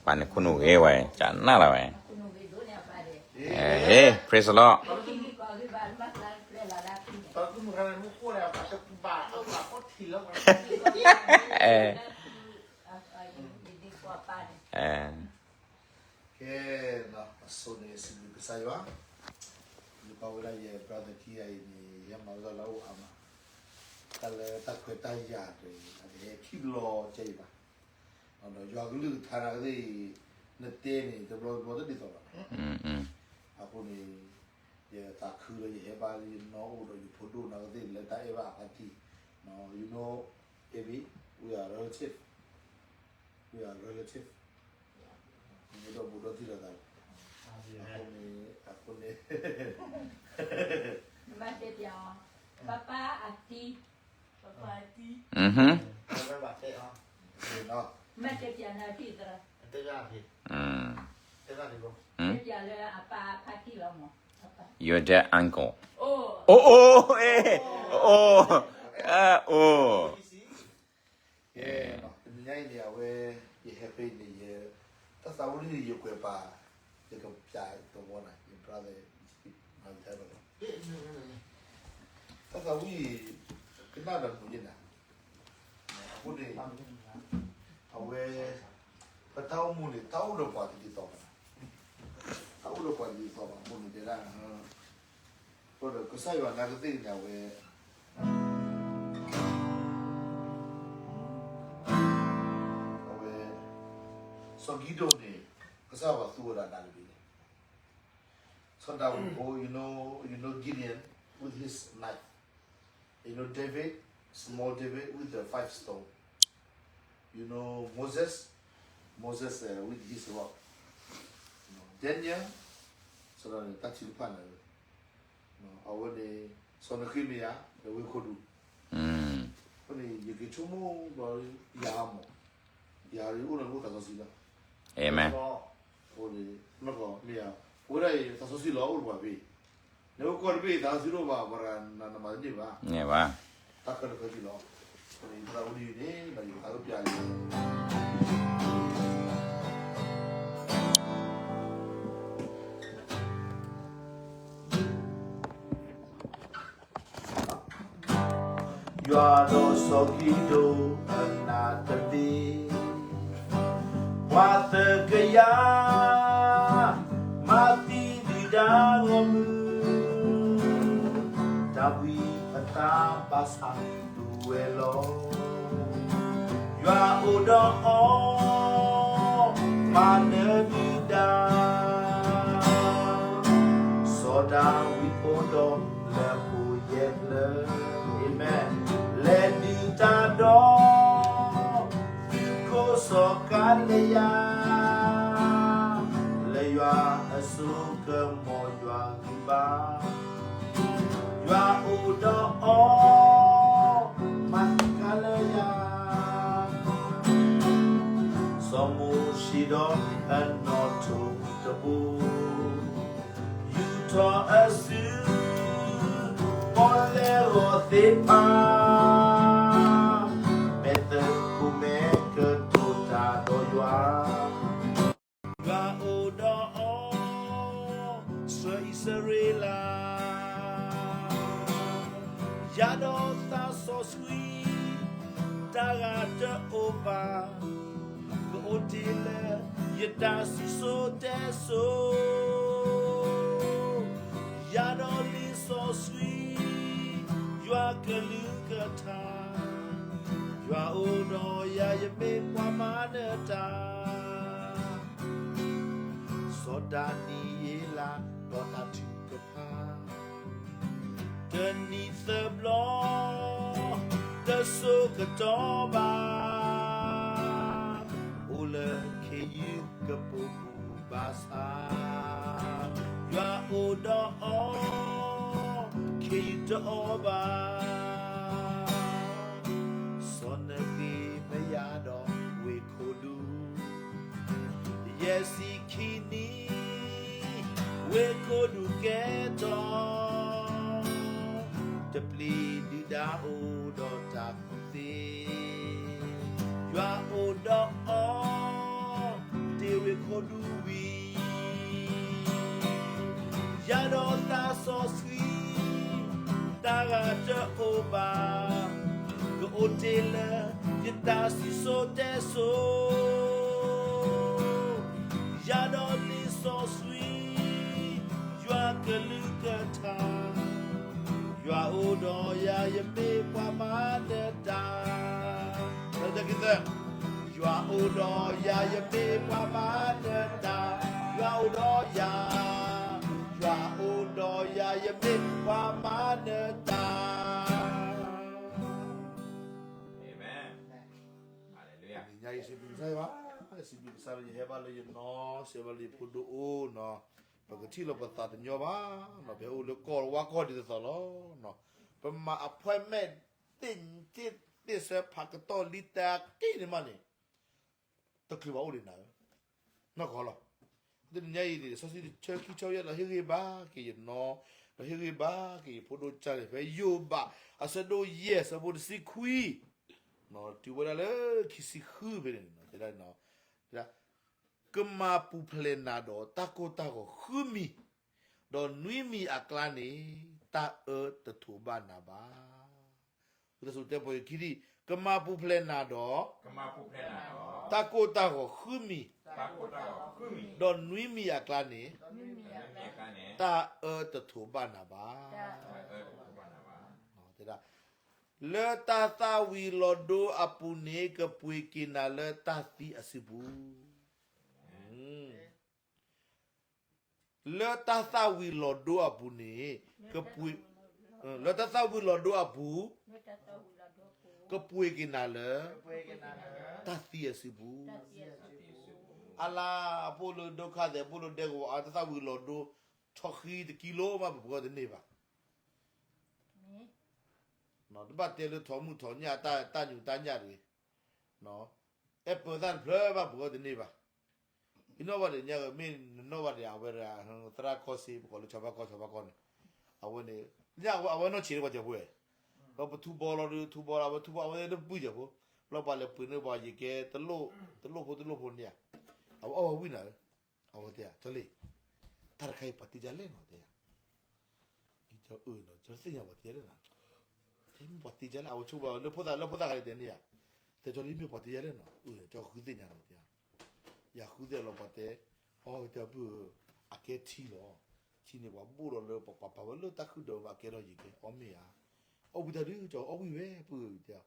ပၢ်န့ၣ်ခိၣ်နူာ်ဂ့ၤဝဲ, ကနၣ်လၢၤဝဲ, ဟ့, praise the Lord, ကဲ, အဆိန့ၣ်စံးဘျုးကစၢ်ယွၤ, ယပာ်ဝဲဒၣ်ယ brother ခံဂၤအံၤန့ၣ် ယဟဲမၤဝဲဒၣ်လၢအအိၣ်အါမး, တၢ်လၢတၢ်ခွဲးတၢ်ယာ်တဂ့ၤ အတဟဲခံဘျီကဲအံၤဘၣ်, ဒီးယွၤကလုၢ်ကထါနာ်ကသ့ၣ်အံၤ နတဲန့ၣ် တဘျီတဘျီတဒ်သိးဘၣ်, အဃိန့ၣ် ယသးခုလၢယဟဲဘၣ်ယနီၢ်အိၣ်ဒီးယဖိဒိၣ်နာ်ကသ့ၣ်လၢတၢ်အဲၣ်ဘၣ်အဖါတံၢ်, you know, Abby, we are relative, we are relative, ဒီးဘူးဒီးတံၢ်လိာ်သးလီၤ, အဃိန့ၣ်, အဃိန့ၣ် နဘၣ်တဲပၠးအီၤ, ပၢ်ပၢ်အတံၤ, ပၢ်ပၢ်အတံၤ, နဘၣ်တဲပၠးနတံၤသရၣ်, တဲပၠးလၢအပၢ်ဖါတံၢ်လီၤမး, your dad uncle, oh, oh, eh, oh, oh, တနံၤညါအံၤန့ၣ် အဝဲ ယဟဲဖဲအံၤန့ၣ် ယ တၢ်သးဝံၣ်ယကွဲးပာ် ယကပၠးတဝီနၤ ယ brother မၤဝံၤတၢ်ဘၣ်လီၤ, တၢ်သးဝံၣ် ကနၣ်ဒီးမုာ်ယဲနၤ, အဃိန့ၣ် အဝဲ ပတၢ်အိၣ်မူန့ၣ် တၢ်အိၣ်ဒီးပှၤတဒ်သိးဘၣ်, တၢ်အိၣ်ဒီးပှၤတဒ်သိးဘၣ်အဃိန့ၣ်တဲဒၣ် ဒီးကစၢ်ယွၤနာ်ကသ့ၣ်န့ၣ် အဝဲ အဝဲ စီၤကံဒိၣ်န့ၣ် ကစၢ်ယွၤသူဝဲဒၣ်နၤတဘ့ၣ်န့ၣ်, စီၤဒၤဝံးဖိ you know, you know Gideon with his knife, you know David, small David with the five stone, you know Moses, Moses uh, with his rod, you know, Daniel, စီၤဒၤဝံးန့ၣ် တၢ်ထုကဖၣ်န့ၣ် အဝဲန့ၣ် စီၤနဃ့မယၤ ဒီးဝ့ၢ်ခိၣ်ဒူ, အဃိန့ၣ် ယက့ၤဆိကမိၣ်ဒီးယၤမး, ယၤအိၣ်ဒီးနအိၣ်သးစီဆှံလီၤ, amen, အဃိန့ၣ် နကီၢ်မ့ၢ်ယၤ ပဝဲဒၣ်အံၤ သးစီဆှံလီၤအိၣ်တပှၤဖဲ နအိၣ်ကီၢ်တဘ့ၣ် သးစီဆှံတအိၣ်ဘၣ် ပှၤတဂၤနမၤတန့ၢ်ဘၣ်, တၢ်ခဲလၢာ်ခဲဆ့လီၤ, အဃိန့ၣ် ယသးဝံၣ်ဒ်အံၤန့ၣ် ဒီးယကသးအိၣ်ပၠးလံ ယွၤဒီးစီၤကံဒိၣ်အနၢ်တဘ့ၣ်, ပှၤသၢကယၤ မၤသံဒုၣ်ဒါဂီၢ်မုၢ်, တၢ်ဘှံးအသးဘၣ်ဆၣ်ဒုးဝဲလီၤ. ယွၤအိၣ်ဒီးအီၤ မၤနၢၤဒုၣ်ဒါ, စီၤဒၤဝံးဖိဒီးလၢဖိယဲၢ်ဖျၢၣ်, amen, လဲၤဒုၣ်တၢ်ဒီး သုးခိၣ်စီၤကၤလယၤ, လၢယွၤအစိကမီၤယွၤဂံၢ်ဘါ, ယွၤအိၣ်ဒီးအီၤ မၤကၤလယၤ, စီၤမိၤၡ့ဒီးအနီၣ်ထိးတဘိ, ယူာ်ထီၣ်အစု ပီၣ်လဲၣ်ဂီၤသ့ၣ်တဖၣ်, မဲာ်သကိးမဲာ်ကတိၤတၢ်ဒီးယွၤ, ယွၤအိၣ်ဒီးအီၤ စၢၤအံၣ်စရ့လး, ယၤဒီးသးစီဆှံ တၢ်ဂၤတအိၣ်ဘၣ်, ကအိၣ်တ့ၢ်လၢယတၢ်စံၣ်စိၤတဲစိၤ, ယၤဒီးလံာ်စီဆှံ ယွၤကလုၢ်ကထါ, ယွၤအိၣ်ဒီးယၤ ယမ့ၢ်ပှၤမၤနၢၤတၢ်, စီၤဒၤနံးယ့လး ဒီးတၢ်ထုကဖၣ်, တနံၤသၢဘျီ တဆိကတီၢ်ဘၣ်, အိၣ်လၢခ့ယုၢ်ကပိာ်ပူၤဘၣ်ဆၣ်, ယွၤအိၣ်ဒီးအီၤ ခ့ယုၢ်တအိၣ်ဘၣ်, စီၤနဃ့မယၤဒီးဝ့ၢ်ခိၣ်ဒူ, ယဲၢ်ဆံခံနံၣ် ဝ့ၢ်ခိၣ်ဒူကဲထီၣ်, တပျံၤဒုၣ်ဒါအိၣ်ဒီးတၢ်ကူၣ်သ့, ယွၤအိၣ်ဒီး တ့လၢ ယတၢ်စံၣ်စိၤတဲစိၤ ယၤဒီးလံာ်စီဆှံ ယွၤကလုၢ်ကထါ ယွၤအိၣ်ဒီးယၤ ယမ့ၢ်ပှၤမၤနၢၤတၢ် တကသၢ ယွၤအိၣ်ဒီးယၤ ယမ့ၢ်ပှၤမၤနၢၤတၢ် ယွၤအိၣ်ဒီးယၤ ယွၤအိၣ်ဒီးယၤ ယမ့ၢ်ပှၤမၤနၢၤတၢ် အၤမ့ၣ်. တနံၤညါအံၤ စံးဘျုးကစၢ်ယွၤ, စံးဘျုးကစၢ်လၢယဟဲဘၣ်လၢယနီၢ်, စံးဘျုးလၢယဖိဒိၣ်အိၣ်နီၤ, ပကထံၣ်လီၤပသးတညီဘၣ်နီၤ, ပဟဲအိၣ်လၢကီၢ်ဝါကီၢ်ဒ်သိးသိးလီၤ. ပမၤ appointment သ့ၣ်သ့ၣ်စၢဖးကတီၢ်လံတၢ်က့ၢ်န့ၣ်မးန့ၣ် တချုးဘၣ်အိၣ်ဒံးနၤဧၢ, နီၢ်ကီၢ်လီၤ. တနံၤညါအံၤန့ၣ် စီဆှံတဆၢခံဆၢယဲၢ်ဒီး ဟ့ၣ်ဂံၢ်ဘါက့ၤယနီၢ်, ဒီးဟ့ၣ်ဂံၢ်ဘါက့ၤယဖိဒိၣ်ကၢ်န့ၣ် ဖဲယိၤဘး အဆၢဒိၣ်ယဲၢ် အဆၢဖိတဆံခွံ, တုၤဝဲဒၣ်လၢခံဆံဃုဖဲန့ၣ်, တဲဒၣ်, ကမၤပူၤဖျဲးနၤဒီးတၢ်ကိၢ်တၢ်ဂီၤဃုမံၤ, ဒီးနွံမံၤအကျါန့ၣ် တၢ်အၢတထိးဘၣ်နၤဘၣ်. ဝံသးစူၤတဲပှၤခံထံၣ်, ကမၤပူၤဖျဲးနၤဒီး တၢ်ကိၢ်တၢ်ဂီၤဃုမံၤ, ဒီးနွံမံၤအကျါန့ၣ် တၢ်အၢတထိးဘၣ်နၤဘၣ်. တဲဒၣ်, လၢတၢ်သၣ်ဝံၤလီၤဒိအပူၤန့ၣ် ကပှ့ၤက့ၤနၤလၢတၢ်သံအစုပူၤ. လၢတၢ်သၣ်ဝံၤလီၤဒိအပူၤန့ၣ်, ကပှ့ၤ, လၢတၢ်သၣ်ဝံၤလီၤဒိအပူၤ, ကပှ့ၤက့ၤနၤလၢ တၢ်သံအစုပူၤ. အလါ အပအိၣ်လၢဒိခါသဲး အပအိၣ်လၢဒဲကဝီၤ အတၢ်သၣ်ဝံၤလီၤဒိ ထီၣ်ဃံတကံလိမး ပပှၤတန့ၢ်ဘၣ်. တဘၣ်တဲလၢထီၣ်မုၢ်ထီၣ်ညၣ်တၢ်ညူးတၢ်ညၣ်တဂ့ၤ, အဲၣ်ပၢၤသၣ်တဖျၢၣ်ဘၣ်ပှၤတန့ၢ်ဘၣ်. ယနီၣ်ဘၣ်ဒီးညါ မ့ၢ်နနီၣ်ဘၣ်ဒီး အဝဲဒၣ် သရၣ်ကီၢ်စ့ ပကိးလၢ စီၤဘၣ်ကီၢ်စီၤဘၣ်ကီၢ်န့ၣ်, အဝဲန့ၣ် ညါအဝဲနီၢ်ဆံးလၢပှၤကၠီၤဖိ, ဒီးပထူဘီလီၤဒီး ထူဘီလီၤ အဝဲထူဘီ အဝဲတပှံၢ်ကၠီၤဖိ, လီၤပှၤလဲၤပှ့ၤန့ၢ်ပှၤယကဲတလိၣ်တလိၣ်ဖိတလိၣ်ဖိန့ၣ်ဧါ, အဝဲအီၣ်ဝဲဝံၣ်နၤဧၢ, အဝဲတဲ ကၠီလံ, တၢ်တခါအံၤပှၤတ့ဒ်လဲၣ်နီၤ တဲ အၢ ကၠီသ့ၣ်ညါပှၤတ့ဒ်လဲၣ်နီၤ, မ့ၢ်ပှၤတ့ဒ်လဲၣ် အဝဲဆိကမိၣ်လၢဖိသၣ်လၢဖိသၣ်ဂၤန့ၣ်တဲန့ၣ်ဧါ, တဲကၠီလံ မ့ၢ်ပှၤတ့ဒ်လဲၣ်နီၤ, အၢ ကၠီဃုသ့ၣ်ညါနီၤ တဲ ယဃုသ့ၣ်လီၤပှၤတဲ, အီတဲပုၢ်ဧၢ, အကဲထံလီၤ, ထံန့ၣ်ပှၤဘိၣ်လီၤလၢပှၤပာ်ပာ်ဝဲလၢတၢ်ခုၣ်ဒၢးမး အကဲထီၣ်ယံၤကဲ အီၣ်မ့ၢ်ဧါ, အီၣ်ဝံၣ်တၢ်ဒုး ကၠီအီၣ်ဝံၣ်ဝဲပုၢ်ဧၢ တဲ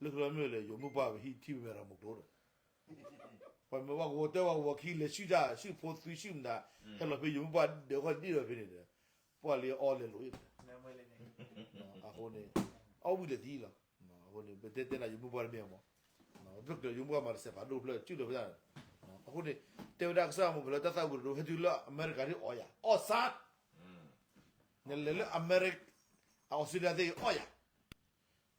လၢကလီၤမ့ၢ်လဲၣ် ယိၤမုၢ်ပှၢ်ပဟံၣ်ထံၣ်ဝဲမဲာ်ရၤမုၢ်ကျိဒီး ပှၤမ့ၢ်ဝဲကဝီၤတဲဝဲကဝီၤခံလဲၤဆူၣ်တၢ်ဆူၣ်ဖိသွံဆူၣ်မတၤ, ဟဲလီၤဖဲယိၤမုၢ်ပှၢ်ဒၢးခီၣ်ဒံၣ်ဒီးဖဲန့ၣ်ဒီး, ပှၤလၢအီၣ်လဲၤလိာ်အံၤ, အဃိန့ၣ်, အီၣ်ဝံၣ်လၢသံလီၤ, အဃိန့ၣ် ပတဲတဲနၤယိၤမုၢ်ပှၢ်တမ့ၢ်မး, ပကျၢၤယိၤမုၢ်ပှၢ်မၤတစဲးဖးဒိၣ်ဖျၢၣ်စုၣ်လၢဖဲ, အဃိန့ၣ်, တဲဝဲဒၣ်ကစၢ်မူဖဲလၢတၢ်သၣ်ဝံၤလီၤဒိ ဟဲတုၤလၢအမဲရကၤဒ်အီၣ်ယၤ, အီၣ်ဆါ နလဲၤလၢအမဲရကၤ, အီစထြ့လယါသ့ၣ်အီၣ်ယၤ,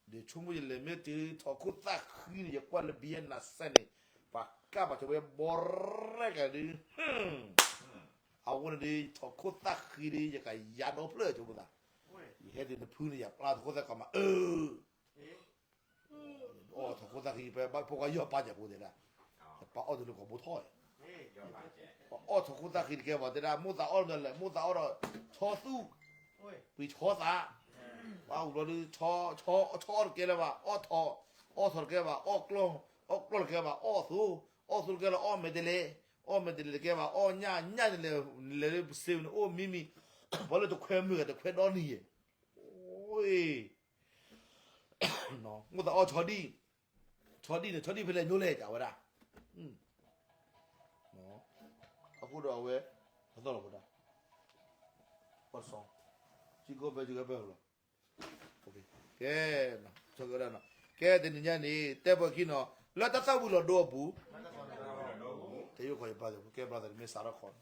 ဒီးဆိကမိၣ်ယလဲၤမ့ၢ်တုၤထီၣ်ခိၣ်သၣ်ဃံန့ၣ် ယကွၢ်လၢဘံယဲၢ်နၤစဲန့ၣ်, ပှၤကၢ်ပှၤထီၣ်ဝဲဘီရဲၣ်ကၤဒုး, အဝဲန့ၣ်ဒုး ထီၣ်ခိၣ်သၣ်ဃံဒုး ယကယၤဒီဖျၢၣ်ဆိကမိၣ်သး, ယဟဲတုၤနဖုန့ၣ် ယပျၢ်ထီၣ်ခိၣ်သၣ်ကီးမး အၢ အီၣ်ထီၣ်ခိၣ်သၣ်ဃံ ပဘၣ်ဖိခွါယီၢ်ပၢ်ကၠးဖိတဲဒၣ်, ပှၤအီၣ်တုၤလၢကီၢ်ဘိထီၣ်, ပှၤအီၣ်ထီၣ်ခိၣ်သၣ်ဃံတကဲဘၣ်တဲဒၣ် မိၢ်သးအီၣ်ဒီးလဲၣ် မိၢ်သးအီၣ်ဒီး, ဆီသူၣ်, ပှ့ၤဆီသး, ပှၤအူဘျီဒုး, ဆီအီၣ်တကဲလၢၤဘၣ် အီၣ်ထီၣ်, အီၣ်ထီၣ်တကဲဘၣ် အီၣ်ကျီၢ်, အီၣ်ကျီၢ်တကဲဘၣ် အီၣ်သိ, အီၣ်သိတကဲလၢၤ အီၣ်မဲာ်တလဲး, အီၣ်မဲာ်တလဲးတကဲဘၣ် အီၣ်ညၣ်, ညၣ်တလဲး, လဲၤလၢပစ့န့ၣ် အိၣ်မံမံ, ပှၤလၢတခွဲမုၢ်ဂၤတခွဲဒီနံၤယဲၢ်, မိၢ်သးအီၣ်ဆီဒံၣ်, ဆီဒံၣ်န့ၣ် ဆီဒံၣ်ဖဲလဲၣ်ညိလဲၣ်ကဝဲဒၣ်, အဃိဒီးအဝဲ, သီလီၤဖိဒၣ်, ကီၢ်စီ, ကီၢ်ဘဲကီၢ်ဘဲလီၤ, ကဲ, ကဲတနံၤညါန့ၣ် တဲပှၤခံနီၤ လၢတၢ်သၣ်ဝံၤလီၤဒိအပူၤ, တဲယိၣ်ခီယပျၢ်သ့ၣ် ကဲပျၢ်သ့ၣ်မ့ၢ်စးထီၣ်ခီ,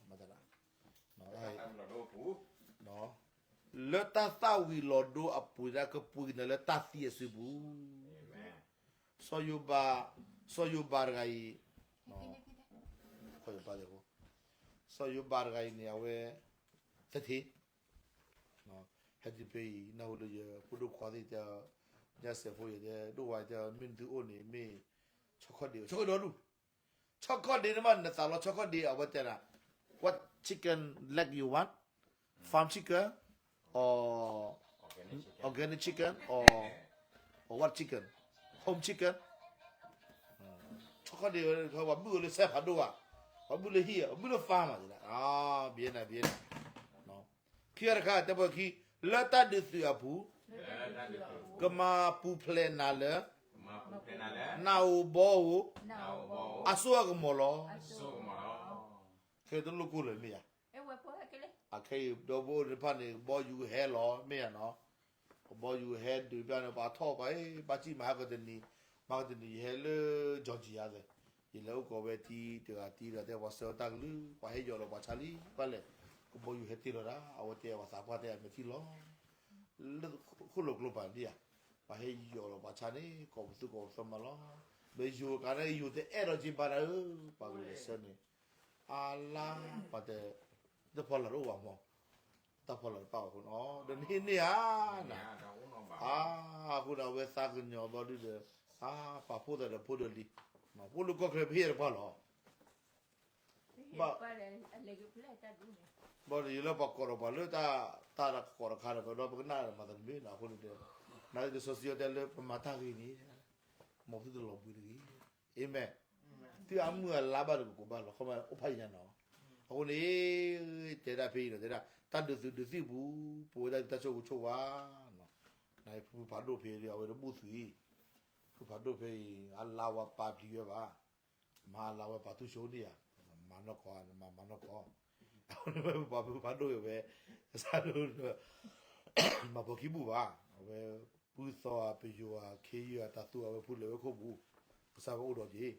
လၢတၢ်သၣ်ဝံၤလီၤဒိအပူၤဒၣ်ကပှ့ၤက့ၤနၤလၢတၢ်သံအစုပူၤ, စီၤယိၤဘး, စီၤယိၤဘးတဂၤအံၤ, စီၤယိၤဘးတဂၤအံၤန့ၣ် အဝဲ, သထ့, ဟဲတုၤဖဲအံၤ နၢ်ဟူလၢယဖိဒိၣ်ခွါသ့ၣ်တဲ, ညါစဲးဖိယတဲဒိၣ်ဝါတဲ မ့ၢ်နသုအိၣ်န့ၣ် မ့ၢ်, ဆီခီၣ်ဒ့, ဆီခီၣ်ဒ့ဒူၣ်, ဆီခီၣ်ဒ့န့ၣ်မး နသးလီၤဆီခီၣ်ဒ့ အဝဲတဲဒၣ်, what chicken leg you want, farm chicken, or organic chicken, or, or what chicken home chicken, ဆီခီၣ်ဒ့ၣ်ဝဲ ပှၤဘုၣ်ဝဲလၢစဲဖးဒိၣ်ဘၣ်, ပှၤဘုၣ်လၢဟံၣ်, ပှၤဘုၣ်လၢ farm မး, ဘံယဲန့ၣ် ဘံယဲန့ၣ်, ခံခါတခါ တဲပှၤခံ, လၢတၢ်ဒုးသုးအပူၤ, ကမၤပူၤဖျဲးနၤလၢ နအိၣ်ဘီဧိၤ, အစိအကမီၤလီၤ. ခဲတလိၣ်ကိၢ်လၢၤမ့ၢ်ဧါ, အခဲအံၤ ဒီပုၢ်ဝဲၢ်သ့ၣ်တဖၣ်န့ၣ် ကဘီယူၤဟဲလီၤ မ့ၢ်ဧါနီၤ, ကဘီယူၤဟဲဒုးပျၢ်န့ၣ် ပှၤထီၣ်ပှၤ, ဘၣ်စံၣ်မၤဟးကတနံၤ, မၤကတနံၤ ယဟဲလၢ Georgia သ့ၣ်, ယလဲၤအိၣ်ကီးဝဲတံၤတဂၤတံၤတဂၤ တဲပှၤဆှၢတၢ်ကလုၢ် ပှၤဟဲယီၤလီၤပှၤဆါလံ ဘၣ်လဲၣ်, ကဘီယူၤဟဲတ့ၢ်လီၤဒၣ် အဝဲတဲ ပှၤသးပှၢ်တဲအမဲာ်ထံလီၤ လၢဃိၣ်လိာ်ကျိပၤဒံဧါ, ပှၤဟဲယီၤလီၤပှၤဆါန့ၣ် ကိးပသူကိးပသီမးလီၤ. မ့ၢ်ယိၤကါန့ၣ် ယိၤတအဲၣ်ဒိးက့ၤဘၣ်နၤဧၢ, ပှၤကလဲၤဆှၢန့ၣ်, အလါ, ပှၤတဲ, တၢ်ဖီလာ်တအိၣ်ဘၣ်မး, တၢ်ဖီလာ်တပာ်ဘၣ်အဃိနီၤ ဒီးနဟ့ၣ်န့ၢ်ဧါနၤ, အဃိန့ၣ် အဝဲသးကညီၤဘျီဒုဒီး, ပာ်ဖှိၣ်သးဒီးဖိဒီးလံၤ, ဖိလၢကီၢ်ချၢပဟ့ၣ်တပှၢ်လီၤ ဘၣ်, ဘၣ်ဒီးယလၢပှၤကိးဒီးပှၤလၢတၢ်, တၢ်ကိးတခါဒီး ပဒီပကနၣ်မၤသးတမ့ၢ်နီၤ အဃိန့ၣ်ဒီး, နာ်က့ဒီးစီဆှံတဲလၢပမၤတၢ်ဂ့ၤန့ၣ်, မ်သုတလီၤဘှံးတဂ့ၤ, အၤမ့ၣ်, သုအမုၢ်အလါဘၣ်ဒီးကကိးဘၣ်လီၤ ခီမ့ၢ်အိၣ်ဖးယံၤညါနီၤ, အဃိန့ၣ်, တဲဒၣ်ဖဲအံၤဒီးတဲဒၣ် တၢ်ဒုးသုးဒုးသံၣ်ပူၤ, ပဝဲဒၣ်တၢ်ဆိၣ်ဂ့ၤဆိၣ်ဝါ နဖုဖးဒိၣ်ဖဲအံၤ အဝဲတဘူၣ်သုးအံၤ, ဖုဖးဒိၣ်ဖဲအံၤ အလါဝဲပာ်ပျံၤဝဲဘၣ်, မၤလါဝဲပာ်သူၣ်ဆိဒံးဧါ, မၤနီၢ်ကီၢ်, မၤမၤနီၢ်ကီၢ်, အဝဲပှၤဖုဖးဒိၣ်အံၤဝဲ, ကစၢ်ဒိၣ်, မၤပိာ်ခံဘူၣ်ဘၣ်, အဝဲ, ပုၢ်သီဧါ ပယိၤဧါ ခ့ယုၢ်ဧါ တၤသူၣ်ဧါ ဝဲဖုလဲၤဝဲခိၣ်ပူၤ, ကစၢ်ဝဲအိၣ်ဒီးက့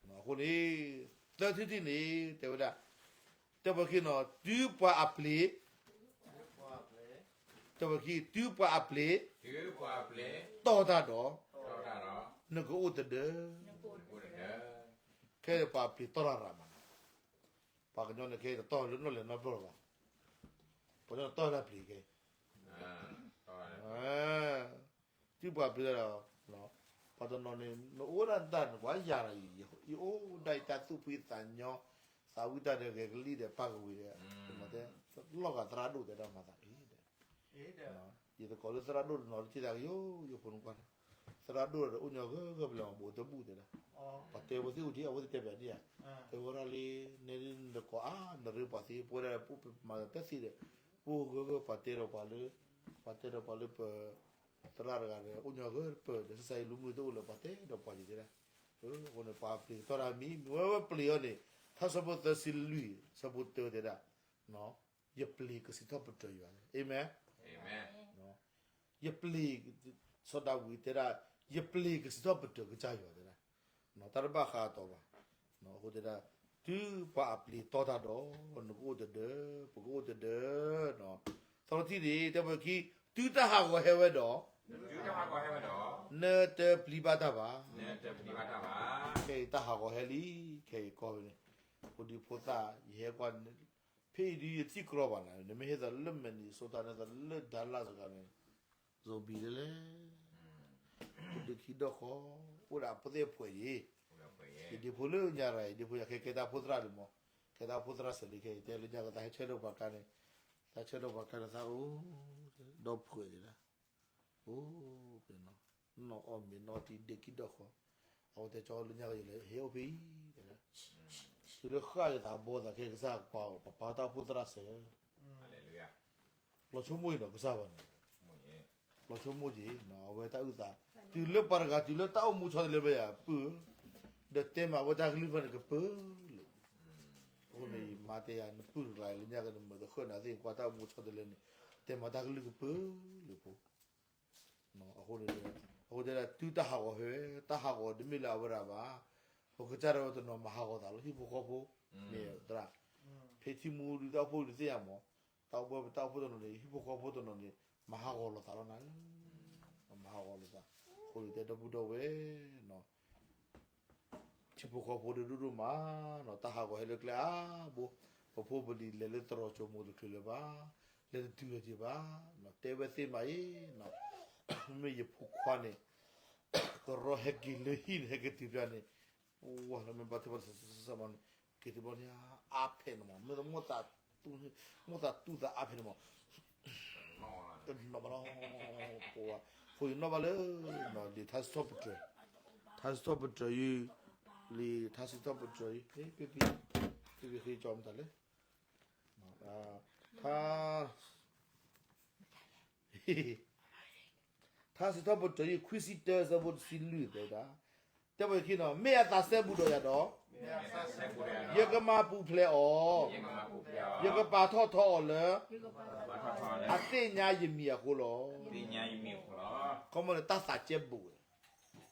ၤ, အဃိန့ၣ်, သၢထံၣ်တထံၣ်န့ၣ် တဲဝဲဒၣ်, တဲပှၤခံနီၤ တုၤပှၤအပျ့ၤ တဲဝဲခံ တုၤပှၤအပျ့ၤ, တီၢ်တၢ်ဒီး, နကအိၣ်တဒၢ, ခဲအံၤပှၤအပျ့ၤတီၢ်တၢ်ရၤမးနီၤ, ပှၤကညီန့ၣ်ခဲအံၤတတီၢ်လၢနီၢ်လဲၤနီတဘျီလၢၤဘၣ်, ပှၤကညီန့ၣ်တီၢ်တၢ်ပျ့ၤခဲအံၤ တုၤပှၤပျ့ၤဒီး, ပှၤတနီၤန့ၣ် နအိၣ်ဒၣ်တၢ်န့ၣ် ပှၤယၤဒီးအံၤ, ယအိၣ်ဒၣ်အံၤတၢ်သူၣ်ဖှံသးညီ, သးဝံၣ်တၢ်ဒီးဂဲၤကလံၣ်ဒီးပၢ်ကဝံၤဒီး, လီၢ်ဂၤသရၣ်ဒိၣ်တဲဒၣ်မၤသးအံၤဒီး, ယတကိးလၢသရၣ်ဒိၣ်တနီၤလၢထံၣ်တၢ်ကယိယိဖိနကွၢ်န့ၣ်, သရၣ်ဒိၣ်ဒီးအိၣ်ညီဂၢၢ်ဂၢၢ်ပလဲၤမၤဘူးတဘူၣ်တဲဒၣ်, ပှၤတဲဝဲသ့ၣ်အိၣ်ဒံး အဝဲသ့ၣ်တဲဘၣ်ဒံးဧါ, တဲဝဲဒၣ်လံ, နဲဒ်နတကိးအါ နရ့ပှၤသ့ ပဝဲဒၣ်ပမၤတၢ်သ့ဒီး, ပအိၣ်ဂၢၢ်ဂၢၢ်ပှၤတဲဒီးပှၤလၢ, ပှၤတဲဒီးပှၤလၢပ, သရၣ်တဂၤဒီး အိၣ်ညီဂၢၢ်ပၢၢ်ဒီး စစါအံၤလူမုၢ်တအိၣ်လၢပှၤတဲဒီးပှၤယံၤတဲဒၣ်, အဃိန့ၣ် ပှၤပျ့ၤကတီၢ်တၢ်မံၤ မ့ၢ်ဝဲပျ့ၤအီၤန့ၣ်, ထါဆၢဖိသၢဆံလွံၢ် ဆၢဖိတၢတဲဒၣ်, ယပျ့ၤကစံးထီၣ်ပတြၢၤယွၤ, အၤမ့ၣ် ယပျ့ၤ, စီၤဒၤဝံးတဲဒၣ်, ယပျ့ၤကစံးထီၣ်ပတြၢၤကစၢ်ယွၤတဲဒၣ်, တၢ်တဘၣ်ဃးအတီၤဘၣ်, အဃိတဲဒၣ်, တုၤပှၤအပျ့ၤတီၢ်တၢ်ဒီး, နကအိၣ်တဒၢ, ပကအိၣ်တဒၢ, သီတထံၣ်န့ၣ် တဲပှၤခံ, တုၤတၢ်ဟးဂီၤဟဲဝဲဒီး, နတပျံၤဘၣ်တၢ်ဘၣ်, ခဲအံၤတၢ်ဟးဂီၤဟဲလံ, ခဲအံၤကီၢ်ဝဲန့ၣ်, ဖိဒံဖိသၣ် ယဟဲကွၢ်, ဖဲအံၤဒ်ယထံၣ်ကြီဘၣ်နၤ, နမ့ၢ်ဟဲသးလၢ Minnesota န့ၣ် သးလၢ Dallas တဂၤန့ၣ်, စီၤဘံၤလၢလဲၣ်, ဒုးခံဒီၣ်ဃီ, အိၣ်ဒၣ်အဖိသ့ၣ်အပှဲၤယံၤ, ယဒ့ဖိလၢညါရၤ ယဒ့ဖိယၤခဲကဲတၢ်ဖိသရၣ်ဒံးမး, ကဲတၢ်ဖိသရၣ်စဲးလံခဲအံၤ တဲလၢညါကသးဟဲဆၢထၢၣ်ပှၤကါန့ၣ်, သးဆၢထၢၣ်ပှၤကါန့ၣ် သးအိၣ်, ဒီဖှဲးဒံးဒၣ်, အိၣ်, နီၢ်အီၣ်မ့ၤနီၢ်တံၢ်ဒ့ခံဒီၣ်ဃီ, အဝဲတဲကၠီလၢညါကယလဲၤဟဲအိၣ်ဖဲအံၤ, တုၤလၢဃၣ်ယသးဘီသးခဲကစၢ်ပှၤပပၢ်တၢ်အိၣ်ဖှိၣ်သရၣ်စဲး လီၤဆိကမိၣ်အံၤဒီးကစၢ်ဘၣ်န့ၣ်, လီၤဆိကမိၣ်က့ၤ, အဝဲတၢ်အုၣ်သး, တုၤလၢပှၤတဂၤတုၤလၢတၢ်အိၣ်မူဆီတလဲဘၣ်ယၤပုၢ်, ဒီးတဲမးဝဲတၢ်ကလုၢ်ဖဲန့ၣ်ကပၢၤလၢ, အဃိန့ၣ် မၤတဲယၤနပုၢ်တကျါလၢညါကနမၢတဃၢၣ်နၤသ့ၣ်ကွၢ်တၢ်အိၣ်မူဆီတလဲန့ၣ်, တဲမးတၢ်ကလုၢ်ကပၢၤလၢဖိ အဃိန့ၣ်, အဃိတဲဒၣ်တုၤတၢ်ဟးဂီၤဟဲ, တၢ်ဟးဂီၤတမ့ၢ်လၢအဝဲဒၣ်ဘၣ်, ပကစၢ်ဒၣ်ဝဲတနီၤမၤဟးဂီၤသးလၢဟံၣ်ဖိဃီဖိ, မ့ၢ်သရၣ်, ဖဲထံမူဒုတၢ်အိၣ်ဖှိၣ်ဒုးသ့ၣ်ညါမး, တၢ်အိၣ်ဘှံးပတၢ်အိၣ်ဖှိၣ်တနီၤန့ၣ် ဟံၣ်ဖိဃီဖိတနီၤန့ၣ်, မၤဟးဂီၤလိာ်သးလီၤနၤ, မၤဟးဂီၤလိာ်သး, အဃိန့ၣ်တဲဒီပုၢ်ဒီဝဲၢ် ထံဖိကီၢ်ဖိဒိၣ်ဒိၣ်မး, တၢ်ဟးဂီၤဟဲလၢကျဲအါဘိ, ပဖိပလံၤလဲၤလၢသရိာ်စိမိၤတချုးလၢၤဘၣ်, လဲၤတတုၤလၢၤက့ၤဘၣ်, တဲဝဲသ့ၣ်မးအံၤ, မ့မ့ၢ်ယဖိခွါန့ၣ်, ကရီဟဲက့ၤလၢဟံၣ်န့ၣ် ဟဲက့ၤတုၤဖျါန့ၣ်, ဝဲမ့ၢ်ဘၣ်ထံၣ်ဘၣ်မးန့ၣ်, က့ၤတုၤဘျီန့ၣ်, အါဖဲန့ၣ်မး, မ့ၢ်မိၣ်သးတူၢ်သးအါဖဲန့ၣ်မး, တနီၤဘၣ်လီၤ, ပဝဲ အဃိယနီၣ်ဘၣ်လၢ လံာ်ထါစံးထီၣ်ပတြၢၤ, ထါစံးထီၣ်ပတြၢၤယုၢ်, လံာ်ထါစံးထီၣ်ပတြၢၤယုၢ်, ဖဲဖဲဖဲဖဲဖဲကၠီမတၤလဲၣ်, ထါ ထါစံးထီၣ်ပတြၢၤယုၢ် ခွံဆံတၢ ဆၢဖိတဆံလွံၢ်တဲဝဲဒၣ်, တဲဝဲခံနီၤ, မ့ၢ်အသးစဲဘူးဒီးယၤဒီး, ယကမၤပူၤဖျဲးအီၤ, ယကပာ်ထီၣ်ထီအီၤလၢ အသ့ၣ်ညါယမံၤအဃိလီၤ. ခီမီန့ၣ် တၢ်သးကဲဘူးဝဲ,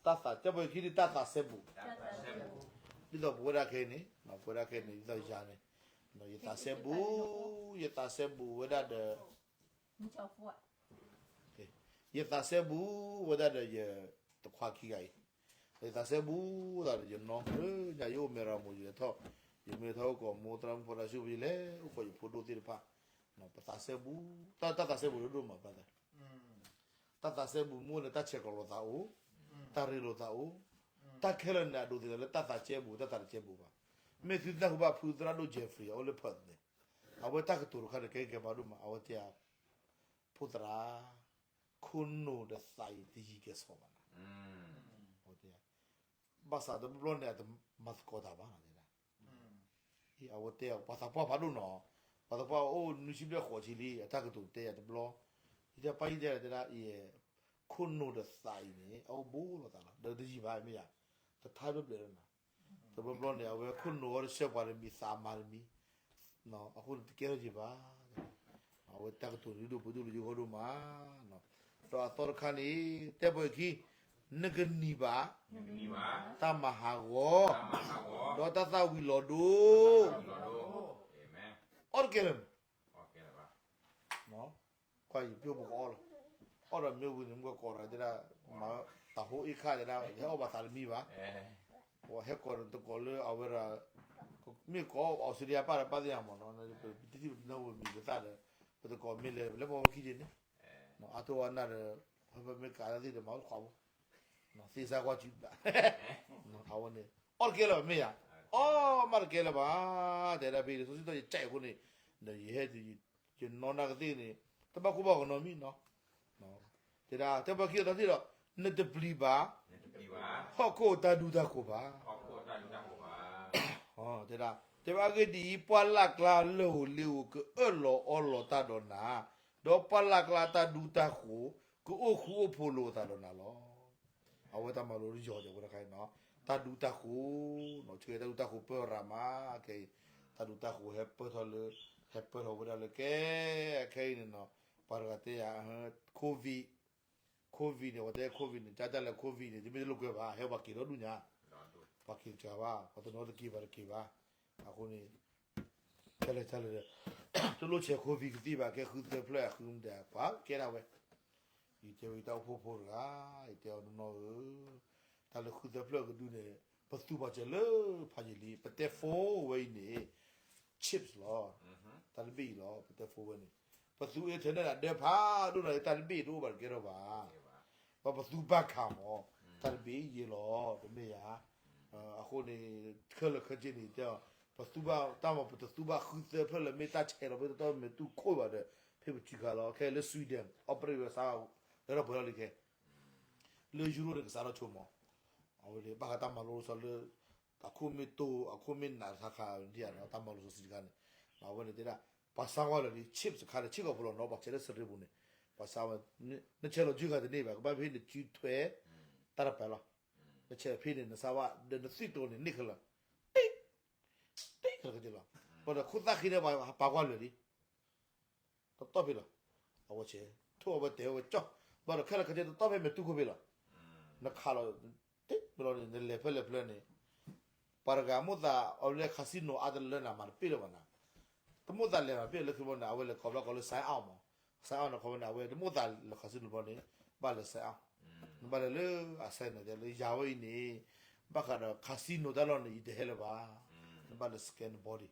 တၢ်သး တဲဝဲခံန့ၣ် တၢ်သးစဲဘူး, ဒ်သိးပဝဲဒၣ်ခဲအံၤန့ၣ်, ပဝဲဒၣ်ခဲအံၤန့ၣ် ဒ်သိးယၤန့ၣ်, ယသးစဲဘူး, ယသးစဲဘူးဝဲဒၣ်ဒီး ယသးစဲဘူးဝဲဒၣ်ဒီးယတခွါခံဂၤအံၤ, ယသးစဲဘူးသးဒီးယနီၢ်, လၢညါယအိၣ်မဲရၤမိၤ ယလဲၤထီၣ်, ယမ့ၢ်ထီၣ်အိၣ်ကိးမိၢ်သရၣ်မုၣ်ဖိတၢ်ဆူၣ် ယလဲၤအိၣ်ကိးယဖိဒိၣ်သ့ၣ်တဖၣ်, ပသးစဲဘူး, တၢ်သးစဲဘူးဒိၣ်ဒိၣ်မး brother, တၢ်သးစဲဘူးမ့ၢ်အိၣ်န့ၣ် တၢ်ဆဲးကျိးလိာ်သးအိၣ်, တၢ်ရ့လိာ်သးအိၣ်, တၢ်ခဲလၢာ်န့ၣ် အဒိးသ့ၣ်လၢတၢ်သးစဲဘူး တၢ်သးတစဲဘူးဘၣ်. မ့ၢ်သုသ့ၣ်ညါဃုာ်ဘၣ်ဖုသရၣ်ဒိၣ် Jeffrey အအိၣ်လၢ Perth န့ၣ်, အဝဲတၢ်ကတိၤတခါန့ၣ် ကဲကဲဘၣ်ဒိၣ်မး အဝဲတဲယၤ, ဖိသရၣ်, ခိၣ်နူာ်ဒီးသးအံၤတယံၤကဲၤဆိးဘၣ်နၤ, အဝဲတဲယၤ, ဘၣ်ဆၣ်တဘျီဘျီန့ၣ် အတမၤသကိးတၢ်ဘၣ်နၤတဲဒၣ် အဝဲတဲ ပှၤသးပှၢ်ဖးဒိၣ်နီၤ, ပှၤသးပှၢ်အိၣ်နွံဆံဘျဲၣ်ဃိးဆံလံ အတၢ်ကတိၤတဲယၤတဘျီ, ယတဲပၢ်ယတဲတဲဒၣ်အံၤ, ခိၣ်နူာ်ဒီးသးအံၤန့ၣ် အအိၣ်ဘူးလိာ်သးလီၤ ဒီးတယံၤဘၣ်မ့ၢ်ယၤ, တထါဒိၣ်ဘျဲၣ်လီၤနၤ, တဘျီဘျီန့ၣ် အဝဲခိၣ်နူာ်အီၤတဆှၢပှၤတမံၤ သးမၤတမံၤ, အဃိန့ၣ်တကဲထီၣ်ယံၤဘၣ် အဝဲတၢ်ကတိၤန့ၣ်ဒိၣ်ပှ့ၤဒိၣ်လၢယဂီၢ်ဒိၣ်မး, ဒီးအသီတခါန့ၣ် တဲပှဲၤခံ, နကနံၤဘၣ်, တၢ်မၤဟးဂီၤ, ဒီးတၢ်သၣ်ဝံၤလီၤဒိ, အီၣ်တကဲလၢၤ, ကွၢ်ယပျိၢ်ပကအီၣ်လီၤ, အီၣ်ဒီးမ့ၢ်ဝံၤန့ၣ် မ့ၢ်ကကိးဒီးတဲဒၣ်, မၤတၢ်ဟိအ့ၣ်ခါတဲဒၣ် ယဟဲအီၣ်ဘၣ်သးတမံၤဘၣ်, ပှၤဟဲကိးဒီးတကိးလၢအဝဲဒၣ်, မ့ၢ်ကိးအီစထြ့လယါပၢ်ဒီးပၢ်သ့ၣ်ညါမးနီၤ, ပတထံၣ်ပတနၢ်ဝဲမံၤပသၣ်ဒီး, ပတကိးမ့ၢ်လဲၤလၢပှၤဝဲခံက့ၤန့ၣ်, အါတိၢ်ဝဲနၢ်ဒီး, ပမ့ၢ်ကးတၢ်သ့ၣ်ဒီးမၤအိၣ်တခွးဖိ, သ့စါကွၢ်စုဘၣ်, အဝဲန့ၣ်, အီၣ်တကဲလၢၤဘၣ်မ့ၢ်ယၤ, အီၣ်မးတကဲလၢၤဘၣ်, တဲဒၣ်ဖဲလံာ်စီဆှံတီယကဲအဃိန့ၣ်, ဒီးယဟဲ ယနီၢ်နၢ်ကသ့ၣ်န့ၣ်, တဘၣ်ကိၢ်ဘၣ်ဂီၤနီတမံၤနီၤ, တဲဒၣ်တဲပှၤခံအသးသ့ၣ်ဒီး, နတပျံၤဘၣ်, ဟီၣ်ခိၣ်တၢ်ဒူတၢ်ဃိၤဘၣ်, တဲဒၣ်, တဲဘၣ်အဂ့ၢ်ဒ်အံၤ, ပှၢ်လၢ်ကျါလၢၢ်ဧိၤလ့ၤဧိၤ ကအၢၣ်လီၤအီလီၤတၢ်ဒီးနၤ, ဒီးပှၢ်လၢ်ကျါတၢ်ဒူတၢ်ဃိၤ, ကအိၣ်ဃူအိၣ်ဖိးလိာ်အသးဒီးနၤလီၤ. အဝဲတၢ်မၤလိလၢယီၤဒီးဝဲတခါအံၤနီၤ, တၢ်ဒူတၢ်ဃိၤ, ဆှၢတၢ်ဒူတၢ်ဃိၤပၢၢ်ရၤမး, ခဲအံၤ, တၢ်ဒူတၢ်ဃိၤဟဲပၢၢ်ထီၣ်လၢ, ဟဲပၢၢ်ထီၣ်ဝဲဒၣ်လၢကဲ, ခဲအံၤန့ၣ်နီၤ, ပှၤတဂၤတဲယၤ, COVID, COVID န့ၣ် ပှၤတဲ COVID န့ၣ် ကၢ်ကၢ်လၢ COVID န့ၣ် တမ့ၢ်တလိာ်ကွဲဘၣ်, ဟဲပှၤက့ၤဒီဒူၣ်ညါ, ပှၤက့ၤတကၤဘၣ်, ပှၤတနီၤတက့ၤဘၣ်တက့ၤဘၣ်, အဃိန့ၣ်, ကလဲၤကလဲၤဒီး, တလိၣ်ဆဲး COVID ကသ့ဘၣ်, ကဲဃုသၢဖျၢၣ်အဃုမတၤ ပှၤကဲဒၣ်ဝဲ, ယတဲဝဲယတၢ်အိၣ်ဖှိၣ်ဖိတဂၤ, ယတဲအီၤနီၢ်နီၢ်ဧၢ, တၢ်လၢဃုသၢဖျၢၣ်ကဒုန့ၣ်, ပသူပှၤစၢၤလၢဖးယံာ်လံ, ပတဲ phone ဝဲအံၤန့ၣ်, chips လီၤ, တၢ်တဘ့ၣ်အံၤလီၤ, ပတဲ phone ဝဲန့ၣ်, ပသူ internet ဒၣ်ဒၢဖးဒိၣ်နီၤ, တၢ်တဘ့ၣ်တအိၣ်ဘၣ်တကဲထီၣ်ဘၣ်, ပသူဘၣ်ခးမး, တၢ်တဘ့ၣ်ယဲလီၤ, တမ့ၢ်ယၤ, အဃိန့ၣ်, ခဲလၢာ်ခဲဆ့န့ၣ်တဲအီၤ, ပသူဘၣ်တၢ်မၤ ပတသူဘၣ်ဃုသၢဖျၢၣ်လၢ မ့ၢ်တၢ်ဆဲးလီၤ မ့ၢ်တတီမ့ၢ်တူၢ်ခိၣ်ဘၣ်ဒီး, ဖဲပစုခါလီၤ, ခဲလၢ Sweden operate ဝဲစါ, လၢထီၣ်ပှဲၤထီၣ်လံခဲ လၢယူရိၣ်န့ၣ် ကစးထီၣ်ဆိမး, အဝဲန့ၣ် ဘၣ်ဃးတၢ်မၤလိလီၤဆီလၢ, အခိၣ်မ့ၢ်တိၢ် အခိၣ်မ့ၢ်နးတခါခါန့ၣ်, တၢ်မၤလိလီၤဆီစံးတခါန့ၣ်, အဝဲန့ၣ်တဲဒၣ်, ပှၤစါဝဲလၢာ်လံ chips တခါန့ၣ် ဆ့ကီၢ်ဖိလီၤနီၤ, ပှၤဆဲးလၢစရ့ပူၤန့ၣ်, ပှၤစါဝဲ, နဆဲးလီၤစုခါတန့ၢ်ဘၣ်, ကဘၣ်ဖဲနစုထွဲ, တၢ်တပာ်လီၤ, နဆဲးဖဲန့ၣ် နစါဝဲ, ဒီးနသွံၣ်တိၤန့ၣ် န့ၢ်ခဲလၢာ်, တ့ၢ်, တ့ၢ်ခဲလၢာ်က့လီၤ, ဘၣ်ဒီးခိၣ်သၣ်ဃံန့ၣ် ပှၤပာ်ကွၢ်လၢာ်လံ တတီၢ်ဖဲလီၤ, အဝဲဆဲး, ထိၣ်အဝဲတဲဝဲကၠီ, ဘၣ်ဒီးခဲလၢာ်ခဲဆ့တတီၢ်ဖဲမ့ၢ်တူၢ်ခိၣ်ဖဲလီၤ, နခးလီၤ, တ့ၢ်မ့ၢ်လီၤန့ၣ် နလဲၤဖဲလဲၣ်ဖဲလဲၣ်န့ၣ်, ပှၤတဂၤမိၣ်သးအီၤလၢ casino အါတလၢန့ၣ် မၤတပ့ၢ်လၢၤဘၣ်နၤ, တမိၣ်သးလဲၤမၤတပ့ၢ်လၢခံဘျီန့ၣ် အဝဲလဲၤကိးဘျီကိးလၢ sign out မး, sign out န့ၣ် ခီဖျိန့ၣ် အဝဲတမိၣ်သးလဲၤ casino ဘျီန့ၣ်, ဘၣ်လဲၤ sign out, နဘၣ်လဲၤလၢအ sign န့ၣ် တဲလၢယၤဝဲအံၤန့ၣ်, ဘၣ်ဃးဒီး casino တၢ်လီၢ်န့ၣ် ယတဟဲလၢၤဘၣ်, နဘၣ်လဲၤ scan body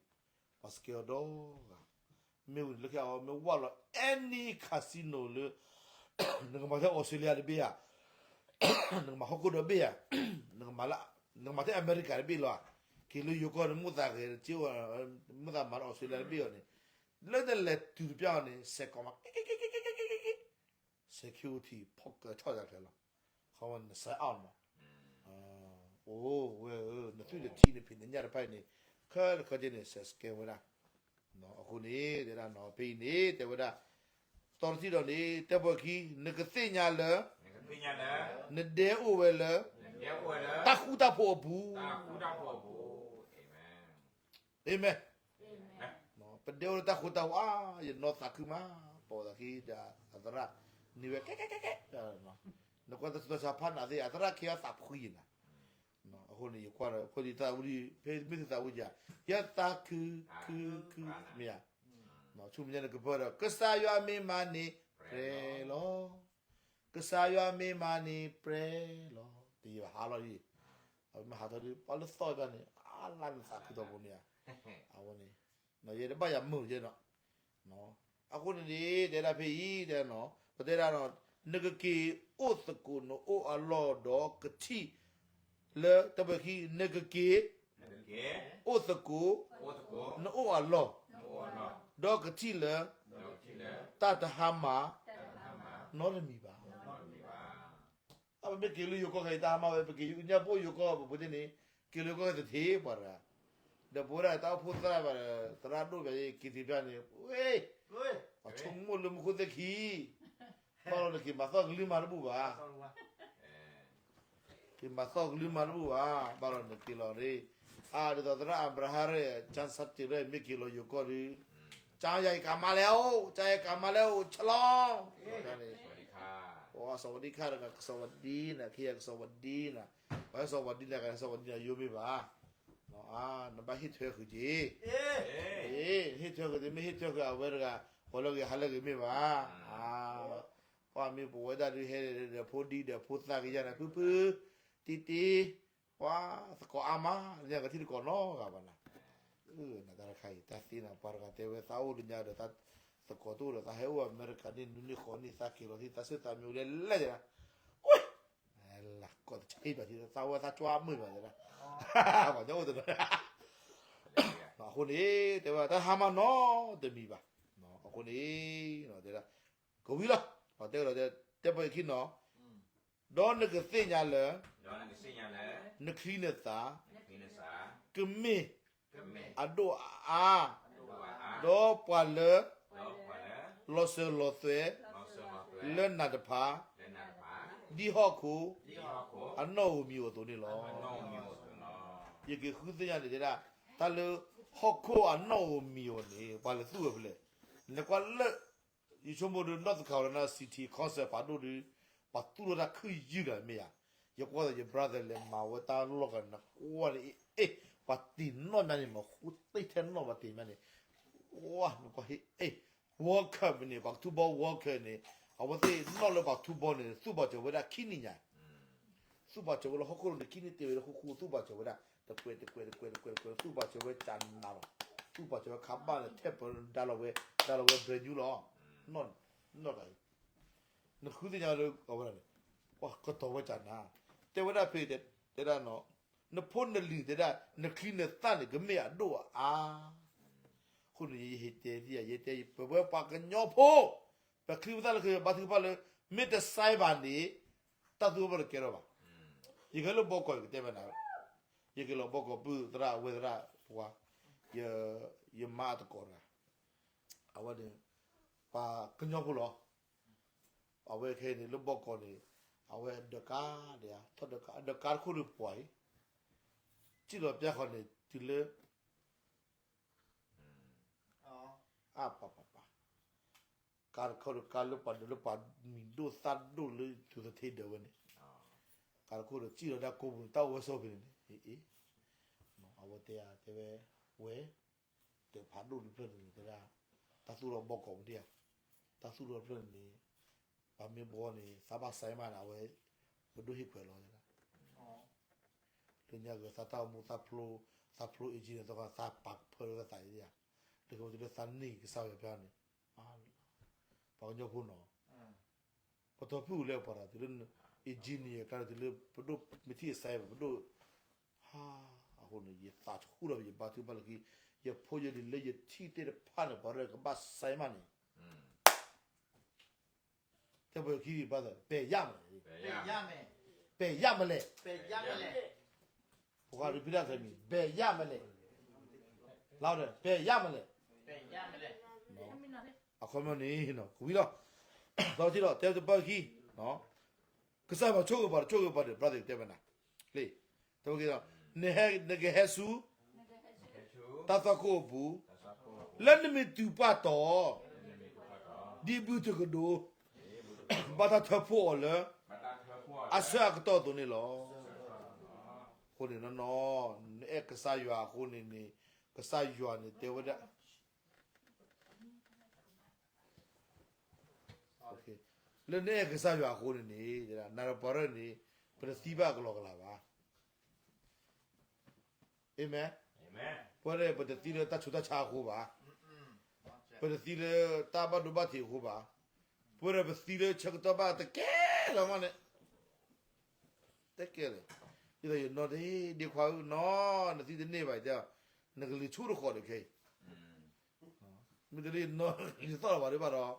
ပှၤ scam အီၤဒီဂၤ, မ့ၢ်ဝံၤန့ၣ်လၢခံအီၤ မ့ၢ်ဝဲလီၤ any casino လၢ နကမၤထဲ Australia တဘ့ၣ်ဧါ, နကမၤဟီၣ်ခိၣ်ဒီဘ့ၣ်ဧါ, နကမၤလၢ နကမၤထဲ America တဘ့ၣ်လီၤဧါ, က့ၤလၢယိၤကီၢ်န့ၣ် မိၣ်သးဂဲၤတက့ၢ်, မိၣ်သးမၤလၢ Australia တဘ့ၣ်အီၤန့ၣ်, လၢနလဲၤတုၤတပျၢ်အီၤန့ၣ် စဲးကိးမး က့က့က့က့က့က့က့က့, စ security ဖီၣ်ကၢဆီၣ်ယၤခဲလီၤ. ခီမီန sign out မး, အိၣ်ဝဲဧၢ, နသွံၣ်နထံနဖံးနညၣ်တဖၣ်အံၤန့ၣ် ခဲလၢာ်ခဲဆ့န့ၣ် စဲးစကဲဝဲဒၣ်. အဃိန့ၣ် တဲဒၣ်နီၤ ဖဲအံၤန့ၣ် တဲဝဲဒၣ် တီတထံၣ်ဒီးန့ၣ် တဲပှဲၤခံ နကသ့ၣ်ညါလၢ နဒဲအိၣ်ဝဲလၢ တၢ်ဃူတၢ်ဖိးအပူၤ. အၤမ့ၣ်. ပဒဲအိၣ်လၢတၢ်ဃူတၢ်ဖိး အါ ယနီၢ်သးခုမး, ပဝဲသးခံဒီးအသရၣ် န့ၢ်ဝဲကဲကဲကဲကဲ, နကွၢ်တၢ်ဆူးတၢ်ဆါဖးနးသ့ၣ် အသရၣ်ခံဂၤသးဖှံနၤ. အဃိန့ၣ် ယကွၢ်ဒီး ဖိဒံသးဝံၣ် ဖဲမ့ၢ်သးဝံၣ်ယၤ ယသးခု ခု ခု မ့ၢ်ဧါ. ဆူမဲာ်ညါန့ၣ်ကပၢၢ်ဒီး ကစၢ်ယွၤမ့ၢ်မၤန့ၢ်ပြဲလီၤ. ကစၢ်ယွၤမ့ၢ်မၤန့ၢ်ပြဲလီၤ. တယံာ်ဘၣ်ဟါလီၤအံၤ, အဝဲမ့ၢ်ဟးထီၣ်ဒီး ပှၤလၢသီၣ်တၢ်န့ၣ် အါလၢနသးခုတီၢ်ပူၤန့ၣ်ဧါ. အဝဲန့ၣ် ယဲတဘၣ်ယၤမုာ်ယဲနီၤ. အဃိန့ၣ်န့ၣ် တဲဒၣ်ဖဲအံၤ တဲနီၤ ပတဲဒၣ်နီၤ နကက့ၤအိၣ်သကိးနအိၣ်အလီၢ်ဒီးကထံၣ်လၢ တၢ်ပၢၢ်ခံ နကက့ၤ အိၣ်သကိး နအိၣ်အလီၢ် ဒီးကထံၣ်လၢ တၢ်တဟါမၢ် နီတမံၤဘၣ်. အပမ့ၢ်က့ၤလၢယိၤကီၢ်ခဲအံၤ တၢ်ဟါမၢ်ဝဲ ပက့ၤညၣ်ပိၢ်ယိၤကီၢ် ပပှ့ၤသ့ၣ်န့ၣ် က့ၤလၢယိၤကီၢ်ခဲတထံၣ်ပှၤတဂၤ, ဒီးပဝဲဒၣ်တၢ်အိၣ်ဖှိၣ်သရၣ်ဘၣ်ဒီး သရၣ်ဒိၣ်ဘၣ် က့ၤသ့ၣ်ဖျါန့ၣ် ဝ့ၢ် ပှၤဆိကမိၣ်လၢမူခိၣ်သ့ၣ်ခံ ဘၣ်လီၤနက့ၤမၤသီၣ်ကလုၢ်မၤတဘူၣ်ဘၣ်. က့ၤမၤသီၣ်ကလုၢ်မၤတဘူၣ်ဘၣ် ဘၣ်လီၤနက့ၤလီၤရ့ၣ်. အါ ဒ်သိးသရၣ်အၤဘြၤဟၣ်ရ့ၣ် ကၠၢ်စၢ်တ့ၢ်ရ့ၣ် မ့ၢ်က့ၤလီၤယိၤကီၢ်ဒီး ကၠၢ်ယၤကမၤလဲၣ်အိၣ် ကၠၢ်ယၤကမၤလဲၣ်အိၣ် ဆလီၤ ကစဝၤဒံခါ ကစဝၤဒံနၤ ခံဂၤကစဝၤဒံနၤ ပှၤကစဝၤဒံနၤ ကစဝၤဒံနၤ ယိမ့ၢ်ဘၣ်. နဘၣ်ဟ့ၣ်ထွဲဃုာ်က့ၤ, ဟ့ၣ်ထွဲဃုာ်က့ၤ မ့ၢ်ဟ့ၣ်ထွဲဃုာ်အဝဲတဂၤ ပှၤလၢဂ့ၤဟါလၢဂ့ၤမ့ၢ်ဘၣ်. ပှၤမ့ၢ်ပဝဲဒၣ်ဒုးဟဲဒီးဖိဒံဒီးဖိသၣ်ကယၤန့ၣ် ဖုဖု တံတံ ပှၤသကိးအါမး လၢညါကထံၣ်တကိးနီတဂၤဘၣ်နၤ. နတၢ်တခါအံၤ တၢ်သ့နၤ ပှၤတဂၤတဲဝဲ သးအိၣ်လၢညါဒီး သကိးတအိၣ်ဒီး သးဟဲအိၣ်အမဲရကၤန့ၣ် နွံနံၣ်ဃိးနံၣ် သးက့ၤလီၤထံၣ် သးစၢ်သးမံၤလဲၤလဲၤယၤ ဝဲ လၢကီၢ်တဆံးဘၣ်ထံး သးဝဲသးကွၢ်မုာ်ဘၣ်တဲဒၣ် ပှၤကညီအိၣ်တနီၤ အဃိန့ၣ် တဲဝဲတၢ်ဟါမၢ်နီတမံၤဘၣ်. အဃိန့ၣ် တဲဒၣ် ကဝံၤလီၤ ပှၤတဲကဒီး တဲပှဲၤခံနီၤ ဒီးနကသ့ၣ်ညါလၢ နချံနသၣ် ကမ့ၢ်အဒိၣ်အအါ ဒီးပှၤလၢ လီၤစၢၤလီၤသွဲၣ် လၢနၤတဖၣ် ဒ်ဟီၣ်ခိၣ် အနီၣ်ဧိၤမံၤဧိၤအသိးန့ၣ်လီၤ. ယက့ၤဃုသ့ၣ်ညါန့ၣ်တဲဒၣ် တၢ်လၢဟီၣ်ခိၣ်အနီၣ်ဧိၤမံၤဧိၤန့ၣ် ပှၤလဲၤသူၣ်ဝဲဖဲလဲၣ်. နကွၢ်လၢ ယဆိကမိၣ်ဒီး North Carolina City Council ဖးဒိၣ်ဒီး ပှၤသူၣ်ထီၣ်တၢ်ခုၣ်ယုၢ်ဂၤမ့ၢ်ယၤ, ယကွၢ်သိးယ brother လဲၤမၤဝဲတၢ်လီၢ်ဂၤန့ၣ် နကွၢ်န့ၣ် အ့ၣ် ပှၤတ့ၢ်နီၣ်မးန့ၣ် မၤဃူတ့ၢ်ထဲနီၣ်ပှၤတ့ၢ်မးန့ၣ်, ဝါ နကွၢ်ဟ့ၣ် အ့ၣ် World Cup န့ၣ် ပှၤကထူဘီ World Cup န့ၣ် အဝဲသ့ၣ်နီၣ်လၢပှၤထူဘီန့ၣ် သူၣ်ဘၣ်စၢၤဝဲဒၣ်ခံနံၤညါ သူၣ်ဘၣ်စၢၤဝဲလၢဟီၣ်ခိၣ်န့ၣ် ခံနံၤတ့ၢ်ဝဲလၢဃူဃူ သူၣ်ဘၣ်စၢၤဝဲဒၣ် တကွဲးတကွဲးတကွဲးတကွဲးတကွဲး သူၣ်ဘၣ်စၢၤဝဲကၢနၤလီၤ, သူၣ်ဘၣ်စၢၤဝဲခးဘၣ်န့ၣ် ထဲပၢၤဒါလီၤဝဲ ဒါလီၤဝဲ brand new လီၤ, နီၣ်တၢ်အံၤ နဃုသ့ၣ်ညါလၢအဝဲဒၣ်န့ၣ် ပှၤကတီၤဝဲကၢနၤ, တဲဝဲဒၣ်ဖဲ တဲဒၣ်နီၤ နဖိနလံၤတဲဒၣ် နချံနသၣ်န့ၣ် ကမ့ၢ်အဒိၣ်အအါ, အဃိန့ၣ် ယဟ့ၣ်တဲသ့ၣ်ယၤ ယတဲ ပဝဲပှၤကညီဖိ ပချံပသၣ်လၢခရံာ်ဘါထုကဖၣ်လၢ မ့ၢ်တစဲဘၣ်န့ၣ် တၢ်သူၣ်ဘၣ်တကဲထီၣ်ဘၣ်. ယကဲလၢဘီကီး ယကတဲမ့ၢ်နၤ, ယက့ၤလီၤဘီကီး ပုၢ်သရၣ်ဝဲၢ်သရၣ်ပှၤ, ယမါအတကိးတဂၤ, အဝဲန့ၣ် ပှၤကညီဖိလီၤ. အဝဲခဲအံၤန့ၣ် လၢဘီကီးန့ၣ် အဝဲဒၢးကါဒၣ်, ထီၣ်ဒၢးကါ ဒၢးကါတခိၣ်ဒီးပှၤအံၤ, စံၣ်လီၤပျၢ်ဃီန့ၣ် တုၤလၢ အါပၤပၤပၤ, ကါတခိၣ်ဒီးကါလၢပှၤဒၢးလၢပှၤမံၤဒိၣ်သၣ်ဒိၣ်လၢသူးသထ့ဒၢးဝဲန့ၣ်, ကါတခိၣ်ဒီးစံၣ်လီၤဒၣ်ကိးပူၤန့ၣ် တၢ်အိၣ်ဝဲဆိးပူၤန့ၣ်န့ၣ်, အဝဲတဲ တဲဝဲ, ဝဲ တဲဖးဒိၣ်တဖျၢၣ်န့ၣ် တဲဒၣ်, တၢ်သူၣ်ထီၣ်ဘီကီးမ့ၢ်ဒံးဧါ, တၢ်သူၣ်ထီၣ်တဖျၢၣ်န့ၣ် ပှၤမ့ၢ်ဘီန့ၣ် သးဘၣ်စဲမးန့ၣ် အဝဲ ပဒိၣ်ဟ့ၣ်ခွဲးလီၤတဲဒၣ် လၢညါဂ့ၤ သးတၢ်အိၣ်မူ သးဖျိ သးဖျိ engine န့ၣ် သီခါ သးပာ်ဖၢလၢသးသးအံၤဧါ, လၢခံမ့ၢ်တုၤလၢသးန့ၢ်ကစၢ်ယွၤဖျါန့ၣ်, ပှၤကညီဖိနီၤ, ပတီၢ်ဖုၣ်လၢပှၤတၢ်တုၤလၢ engineer ကျါ တုၤလၢပဒိၣ်မ့ၢ်ထံၣ်အစဲ ပဒိၣ် အဃိန့ၣ် ယသးဆူၣ်ထီၣ် ယဘါထုကဖၣ်လၢခံ ယဖိယလံၤလၢယထံၣ်သ့ၣ်တဖၣ်န့ၣ် ပှၤရဲၣ်ကဘၣ်စဲမးန့ၣ် တဲပှဲၤခံ brother, ဘယ်ရမလဲၣ်, ဘယ်ရမလဲၣ်, ပှၤ repeat after me, ဘယ်ရမလဲၣ်, louder, ဘယ်ရမလဲၣ်, အခီပညီန့ၣ် ကဝံၤလီၤ, ဒီးတဲတဘၣ်ခံ ကစၢ်ယွၤဆိၣ်ဂ့ၤပှၤ တဆိၣ်ဂ့ၤပှၤဒီး brother တဲဝဲနၤ, လံ, တဲဝဲက့ၤဒီး, နကဟဲဆူ တၢ်သွၣ်ခိၣ်အပူၤ, လၢနမ့ၢ်တုၤပှၢ်တီၤ, ဒ်ဘူးတကဒိ, ဘၣ်တၢ်ထၢဖှိၣ်အီၤလၢ အဆၢအကတီၢ်အသိးန့ၣ်လီၤ. အဃိန့ၣ်နီၢ်နီၢ် နအဲၣ်ကစၢ်ယွၤအဃိန့ၣ်န့ၣ်, ကစၢ်ယွၤန့ၣ်တဲဝဲဒၣ် လၢနအဲၣ်ကစၢ်ယွၤအဃိန့ၣ်န့ၣ်, နၤဒီးပှၤရဲၣ်န့ၣ် ပတသံဘၣ်အကလီကလီဘၣ်. အၤမ့ၣ်, ပဝဲဒၣ်ပတသံလၢတၢ်ဆူးတၢ်ဆါအဃိဘၣ်, ပတသံလၢတၢ်ဘၣ်ဒိဘၣ်ထံးအဃိဘၣ်, ပဝဲဒၣ်ပသံလၢဆၢကတီၢ်ဘၣ်တကဲလီၤမးန့ၣ် တကဲလဲၣ်, ဒ်သိးယနီၢ်တ့ၢ်ဒ့ခွါဧၢနီၢ်, နသံတန့ၢ်ဘၣ်တဲ, နကလံၤဆူၣ်တဃီးဒီးခဲအံၤ, မ့ၢ်တလၢယနီၢ်လံၤသီၣ်လီၤဘၣ်ဒ်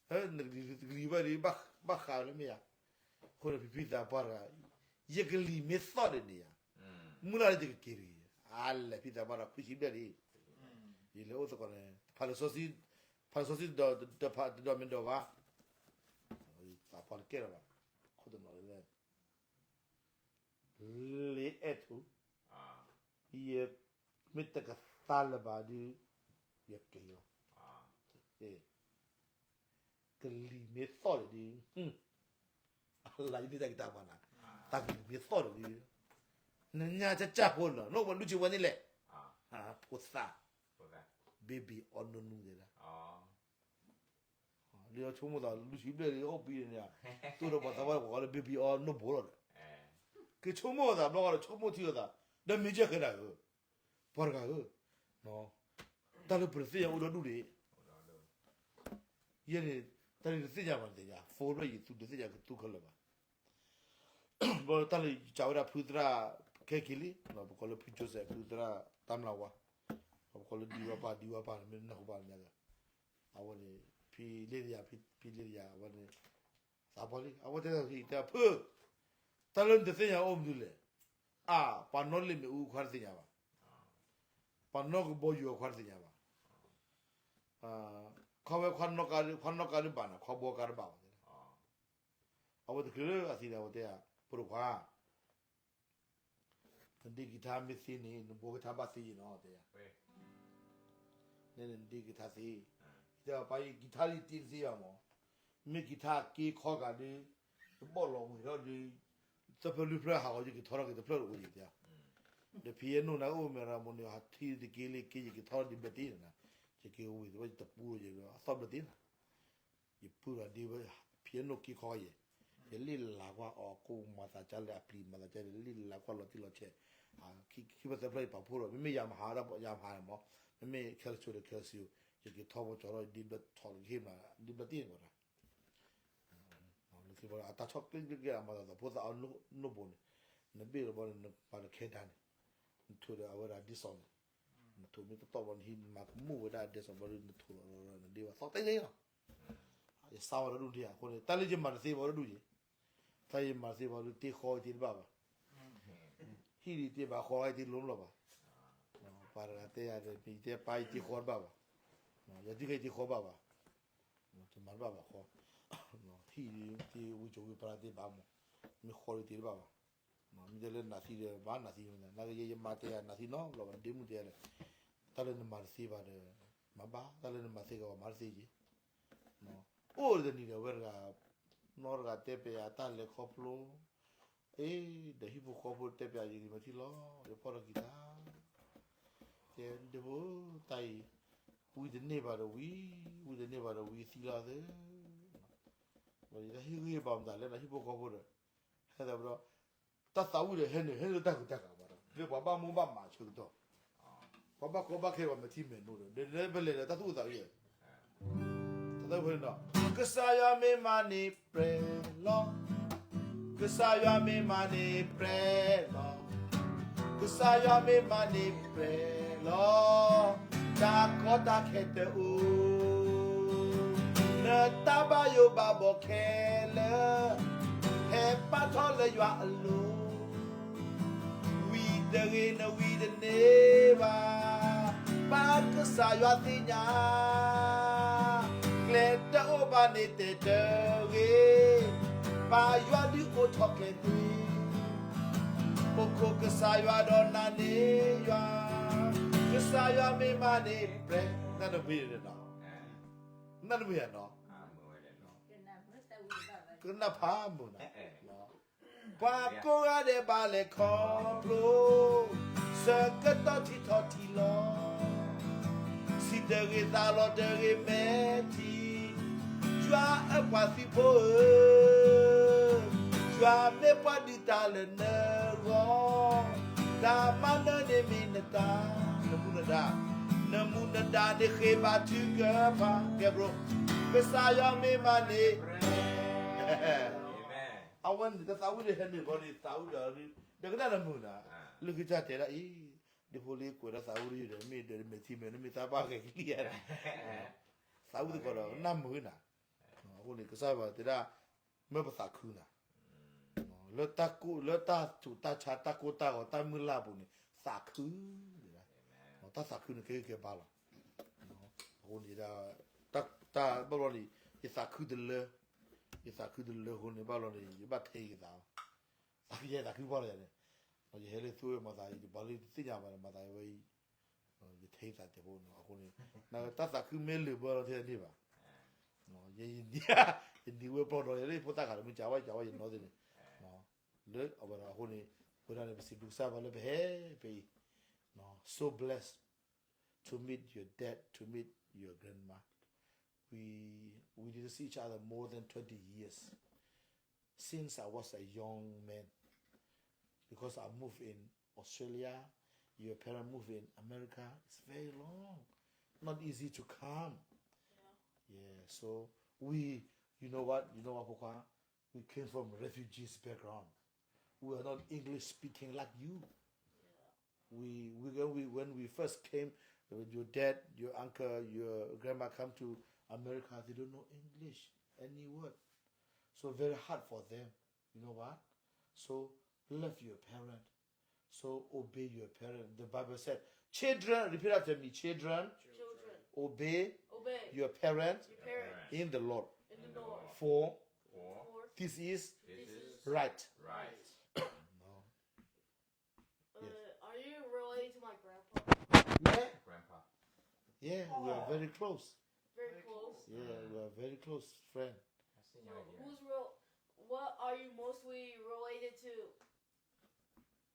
ဘၣ်ဒီး, နကလံၤဘၣ်ဒ်ဘၣ်ဃးလၢမ့ၢ်ယၤ, အဃိန့ၣ်ဖံဖံသးပှၢ်တဂၤ, ယကလံၤမ့ၢ်သီၣ်ဒီးန့ၣ်ယၤ, မုၢ်လၢ်လၢယကက့ၤတဂ့ၤ, အါလဲၣ်ဖံသးပှၢ်တဂၤခွံဆံဘျဲၣ်လံ, ယလဲၤအိၣ်သကိးန့ၣ်, ဖးလံာ်စီဆှံ, ဖးလံာ်စီဆှံတဒိးမ့ၢ်ဒိးဘၣ်, သးပှၢ်တကဲလၢၤဘၣ်, ခိၣ်တနီၤလၢ လ့အဲၣ်ထူ, ယမ့ၢ်တကသါလၢၤဘၣ်ဒုး, ယက့ၤလီၤ, ကလံၤမ့ၢ်သီၣ်ဒီးဒုး, အလါယမ့ၢ်တၢ်ကတၢၢ်ပှၤနၤ, တၢ်ကလံၤမ့ၢ်သီၣ်ဒီးဒုး, နညါကၢ်ကၢ်ဖိနီၤ နအိၣ်ပှၤဒူၣ်ဆံးဝဲန့ၣ်လဲၣ်, ဖိသၣ်, baby all no no တဲဒၣ် လၢဆိကမိၣ်သး လူၤဆံဘျဲၣ်လံ အိၣ်ဘံန့ၣ်, တိၢ်ဒီးပှၤသးပှၢ်ပှၤဃီလၢ baby all no ဘိလီၤဒီး, ကဆိကမိၣ်သးဘျီဃီဒီး ဆိကမိၣ်ထံအသး, ဒီးမ့ၢ်ကဲဃဲဒၣ်ဧၢ, ပှၤတဂၤဧၢ, တၢ်လၢပတသ့ၣ်ညါအိၣ်ဒီဒူၣ်န့ၣ်, ယဲန့ၣ်, တၢ်လၢတသ့ၣ်ညါဘၣ်တသ့ၣ်ညါ, ဖိလၢယသူတသ့ၣ်ညါကသူခဲလၢာ်ဘၣ် ဘျီတၢ်လၢယကးဝဲဒၣ်ဖုသရၣ်ခဲက့ၤလံ, ပကိးလၢဖုကၠိစဲး ဖုသရၣ်တၢ်မျၢ်ဝါ, ပကိးလၢဒံဝါပၢ် ဒံဝါပၢ်န့ၣ် မ့ၢ်နၢ်ဟူဘၣ်လၢညါ, အဝဲန့ၣ်, ဖံလ့ၣ်ယၤ, ဖံလ့ၣ်ယၤ အဝဲန့ၣ်, သးပှၢ်လံ အဝဲတဲ, တဲဖု, တၢ်လၢနတသ့ၣ်ညါအိၣ်မနုၤလဲၣ်, အါ, ပှၤနီၣ်လ့ၣ်မ့ၣ်အူခွါတသ့ၣ်ညါဘၣ်, ပှၤနီၣ်ကဘီယူၤအခွါတသ့ၣ်ညါဘၣ်, ခီဝဲခွါနီၣ်ကါ, ခွါနီၣ်ကါတဘၣ်န့ၣ် ခွါဘီကါတဘၣ်ဘၣ်, အဝဲတချုးလၢအသံန့ၣ် အဝဲတဲ, ဖိတခွါ, နဒ့ကံၤထါမ့ၢ်သ့န့ၣ် နဘီကထါဘၣ်သ့ယဲနီၤ တဲယၤ, နဲနဒ့ကံၤထါသ့, ယတဲပၢ်ယကံၤထါလံတ့တသ့ဘၣ်မး, မ့ၢ်ကံၤထါက့ခီကးဒုး, တဘီၣ်လီၤဝံၤထီၣ်ဒုး, သၢဖျၢၣ်လွံၢ်ဖျၢၣ်ဟးဂီၤ ယကထီထီၣ်က့ၤတဖျၢၣ်တအိၣ်ယတဲ, ဒီးဖံအဲၣ်နိၣ်န့ၣ်အိၣ်မဲာ်ရၤမိၢ်န့ၣ် ဟးထံၣ်တက့ၢ်လံက့ၢ် ယကထီထီၣ်ဒံးဘျၢတ့ၢ်နၤ, ယက့ၤဝံၤတဘျီယတပူၤလီၤယဲ အသီၣ်ဘျၢတ့ၢ်နၤ ယပုၢ်ဒီးဒ့ဝဲ, ဖံအဲၣ်နိၣ်က့ခီယဲ, ယလ့ၣ်လၤကွၢ်အီၤကိးမၤသးကါလၢအပျံၤမၤသးကါလၢ လ့ၣ်လၤကွၢ်လီၤတံၢ်လီၤဆဲး, ခံဖျၢၣ်သၢဖျၢၣ်ယပာ်ဖှိၣ်ဒီး မ့မ့ၢ်ယၤမဟါဒၣ်ယၤမဟါန့ၣ်မး, မ့မ့ၢ်ခဲလၢာ်ဆိဒီးခဲလၢာ်စံယိၤ, ယက့ၤထီၣ်ဖိကၠီထီၣ်ဒ်ဘျၢထီၣ်လၢကဟ့ၣ်မး, ဒ်ဘျၢတ့ၢ်န့ၣ်ဝဲဒၣ် လၢခံဘီအတၢ်ဆီၣ်ကျ့ကျ့ကျ့အမၤသးသးဖိသၣ်အီၤနိၣ်ဘိန့ၣ်, နဘ့ၣ်လီၤဘီန့ၣ် နပာ်တခဲဒါန့ၣ်, နထိးဒီးအဝဲဒၣ်ဒ်စီၣ်န့ၣ်, နထိးမ့ၢ်တတီၢ်ဘီန့ၣ် ဟံးမၤကမူၣ်ဝဲဒၣ်ဒ်စီၣ်ဘီဒီး နထိးလီၤနဒ့ဝဲသီၣ်တဲန့ၣ်လီၤ. ယစါဝဲတဒူၣ်ဒံးအဃိန့ၣ် တၢ်လၢယမၤတသ့ဘီတဒူၣ်ယဲ, တၢ်ယမၤတသ့ဘီဒုး တ့ဃီတ့တဘၣ်ဘၣ်, ဟံၣ်ဒုးတ့ဘၣ်ဃီတ့လိၤလီၤဘၣ်, ပှၤတဂၤတဲယၤဒီး မ့ၢ်ယတဲပၢ်ယတ့ဃီတဘၣ်ဘၣ်, ယၤဒုးခဲအံၤတ့ဃီဘၣ်ဘၣ် တမၤတဘၣ်ဘၣ်ဃီ, ဟံၣ်ဒုးတ့ဝံစိာ်ဝံပရၢတ့ဘၣ်မး, မ့ၢ်ဃီဒုးတ့တဘၣ်ဘၣ်, မ့ၢ်တဲလၢနၤသံဒီးဘၣ်နၤသံ, နကယဲယမၤတဲယၤနၤသံနီတဘျီဘၣ် ဒ့မုၣ်တဲယၤလၢတၢ်လၢနမၤတသ့ဘၣ်ဒီး, မၤဘၣ်တၢ်လၢနမၤသ့ကီးမၤတသ့က့ၤ, အိၣ်တနံၤဒီးဝဲတဂၤ, နီတဂၤတဲပျးယၤတၢ်လဲၤခီဖျိ, အ့, ဒီးဟံၣ်ဖိဃီဖိတဲပျးယၤက့ၤမၤထံလီၤ, ယဖီၣ်ဒီးကံၤထါ တဲဒ့ဖိ, တၢ်အံၤ, ဝံတန့ၢ်ဘၣ်ဒီးဝံ, ဝံတန့ၢ်ဘၣ်ဒီးဝံသံလီၤသ့, တၢ်ဟ့ၣ်ဂံၢ်ဟ့ၣ်ဘါမတၤလဲၣ်ဒီးဟံၣ်ဖိဃီဖိဒီး, ဟဲသးဒီး, တၢ်သးဝံၣ်ဒီးဟဲနုာ်ဟဲနုာ်လၢတၢ်ကူတၢ်ကၤဘၣ်ဒီး လၢပှၤဘၣ်မူဘၣ်မးဆၢကတီၢ်, ပှၤဘၣ်ကီဘၣ်ခဲပှၤမၤထံမဲာ်နိဒီး ဒ်လဲၣ်ပလဲၤဒီးတၢ်သူၣ်အုးသးအုး ကစၢ်ယွၤမ့ၢ်မၤန့ၢ်ပြဲၤလီၤ, ကစၢ်ယွၤမ့ၢ်မၤန့ၢ်ပြဲၤလီၤ, ကစၢ်ယွၤမ့ၢ်မၤန့ၢ်ပြဲၤလီၤ, တၢ်ကီတၢ်ခဲတအိၣ် နတၢ်ဘၣ်ယိၣ်ဘၣ်ဘီခဲလၢာ် ဟဲပာ်ထီၣ်လၢယွၤအလိၤ, ဝံၤတဂ့ၤနဝံၤတန့ၢ်ဘၣ်, ပၢ်ကစၢ်ယွၤသ့ၣ်ညါ, ကျဲတအိၣ်ဘၣ်န့ၣ်တဲတဂ့ၤ, ပၢ်ယွၤဒုးအိၣ်ထီၣ်ကျဲသ့, အိၣ်ခိးကစၢ်ယွၤဒီးနာ်န့ၢ်ယွၤ, ကစၢ်ယွၤမ့ၢ်မၤန့ၢ် နၢ်တပှ့ၤနီၤ, နၢ်တပှ့ၤနီၤ, ကနၣ်ဖးမုာ်နီၤ, ပှၤကိးဂၤဒဲးဘၣ်လဲၤခီဖျိ ဆၢကတီၢ်ထံထီၣ်ထံလီၤ, စံးတဂ့ၤသးလီၤတဂ့ၤမဲာ်ထံ, ယွၤအပှၤသုးဖိဧၢ, ယွၤမ့ၢ်ပှၤဒုးတၢ်လၢနဂီၢ်, တၢ်မၤနၢၤန့ၣ်မ့ၢ်နတၢ်, နမူနဒါ, နမူနဒါန့ၣ်ဃ့ဘါထုကဖၣ်, ကဲဘြိ, ကစၢ်ယွၤမ့ၢ်မၤန့ၢ် အဝဲန့ၣ် တၢ်သးဝံၣ်ဒုးဟဲနုာ်ဘျီန့ၣ် သးဝံၣ်ဒီး ဒီးကနၣ်နမုာ်နၤ, လၢခံတၢ်တဲဒၣ်အံၤ, ဒ်ဖိလၢကွဲးဒီးသးဝံၣ်ဒုးဒီး မ့ၢ်ဒီးမဲာ်ထံမဲာ် နမ့ၢ်သးဘၣ်ဂဲၤကလံၣ်ယါ, သးဝံၣ်သကိးဒီးနၢ်မုာ်နၤ, အဃိန့ၣ် ကစၢ်ယွၤတဲဒၣ် မၢပသးခုနၤ, လၢတၢ်ကိၢ် လၢတၢ်ဆူးတၢ်ဆါ တၢ်ကိၢ်တၢ်ဂီၤ တၢ်မုၢ်လၢ်အပူၤန့ၣ် သးခု, တၢ်သးခုန့ၣ်ကဲဂ့ၤကဲဘါလီၤ, အဃိန့ၣ် တၢ်ဘၣ်ဘျီန့ၣ် ယသးခုတလၢ, ယသးခုတလၢအဃိန့ၣ် ဘၣ်ဘျီန့ၣ် ယဘၣ်ထဲယသးလီၤ, သးခုယဲသးခုဘၣ်လီၤယၤန့ၣ်, ယဟဲလၢသူဝဲမၤသး ယဘၣ်လၢတသ့ၣ်ညါဘၣ်ဒီး မၤသးဝဲအံၤ, ယထဲယသးတဲဖိနီၤ, အဃိန့ၣ် တၢ်သးခုမ့ၢ်လၢာ်ဘၢလီၤထဲန့ၣ်ဘၣ်, ယ ယနံၤဝဲပျီဒီး ယဖိသၣ်ခးဒီး မ့ၢ်ကးဝဲကးဝဲယနီၢ်သ့ၣ်န့ၣ်, လၢအဝဲဒီးအဃိန့ၣ် ဝဲဒၣ်န့ၣ် ပစံးဘျုးကစၢ်ယွၤလၢပဟဲဖဲအံၤ, so blessed to meet your dad, to meet your grandma. We, we didn't see each other more than twenty years since I was a young man. Because I moved in Australia, your parents moved in America. It's very long. Not easy to come. Yeah, so we, you know what? You know what, Pokwa? We came from refugees background. We are not English speaking like you. We, we, when we, when we first came, uh, your dad, your uncle, your grandma come to America, they don't know English, any word. So very hard for them. You know what? So love your parent. So obey your parent. The Bible said, children, repeat after me, children, Children, obey obey your parent your parents in the Lord. In the Lord. For For this is this is right. Right. No. Uh, Yes. Are you related to my grandpa? Yeah. Grandpa. Yeah, we are very close. Very close. Yeah, we are very close friend. So who's real? What are you mostly related to?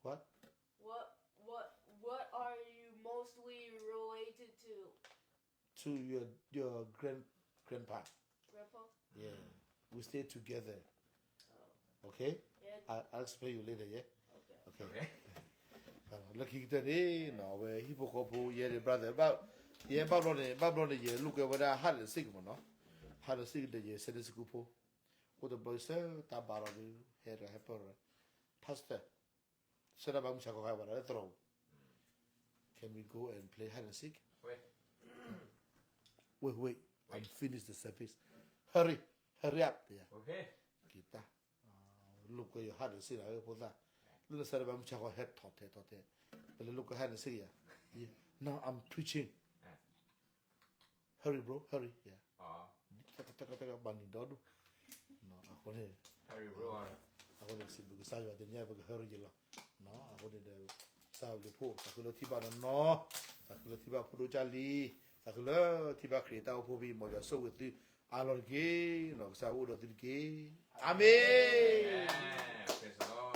What? What what what are you mostly related to? To your your grand grandpa. Grandpa? Yeah. We stay together. Oh. Okay? Yeah. I, I'll explain you later, yeah? Okay. Okay. Okay. လၢခံကတၢၢ်န့ၣ်နီၤ အဝဲဟံၣ်ဖိဃီဖိ ယဲဒၣ် brother ဘၣ် ယဲဘၣ်ဘျီန့ၣ် ဘၣ်ဘျီန့ၣ် ယလိာ်ကွဲဝဲဒၣ် hide and seek မ့ၢ်နီၤ hide and seek ဒီးယ Sunday school ဖိ အိၣ်တဘျီဆၢတၢ်ဘါလီၤဒုး ဟဲရၤဟဲပၢၢ်ရၤ Pastor ဆၢတၢ်ဘါမုၢ်ဆါခီခါဝဲဒၣ်လၢသရိာ်ပူၤ Can we go and play hide and seek? Wait, wait, I'm finish the service. Hurry, hurry up တဲယၤ က့ၤတၢ် လိာ်ကွဲယ hide and seek လၢဖိသၣ် လၢနဆၢတၢ်ဘါမုၢ်ဆါခီ ဟဲထီၣ်ထဲထီၣ်ထဲ ပလဲၤလိာ်ကွဲ hide and seek ယၤ Now I'm preaching. Hurry bro, hurry. Yeah. တကတကတက ဘၣ်နံၤဒီဒူၣ် အဃိန့ၣ် အဃိန့ၣ် စံးဘျုးကစၢ်ယွၤ တနံၤအံၤ ပက hurry ယၤလီၤ အဃိန့ၣ်ဒီး ကစၢ်ယွၤဘျုးဖှိၣ် သးခုလၢထံၣ်ဘၣ်နီၢ်နီၢ် သးခုလၢထံၣ်ဘၣ်ဖိဒိၣ်ကၢ်လံၤ သးခုလၢထံၣ်ဘၣ်ခရံာ်တၢ်အိၣ်ဖှိၣ်ဖဲအံၤ မ်ယွၤဆိၣ်ဂ့ၤသုအါလီၤတက့ၢ် ကစၢ်ယွၤအိၣ်ဒီးသုတက့ၢ် အၤမ့ၣ်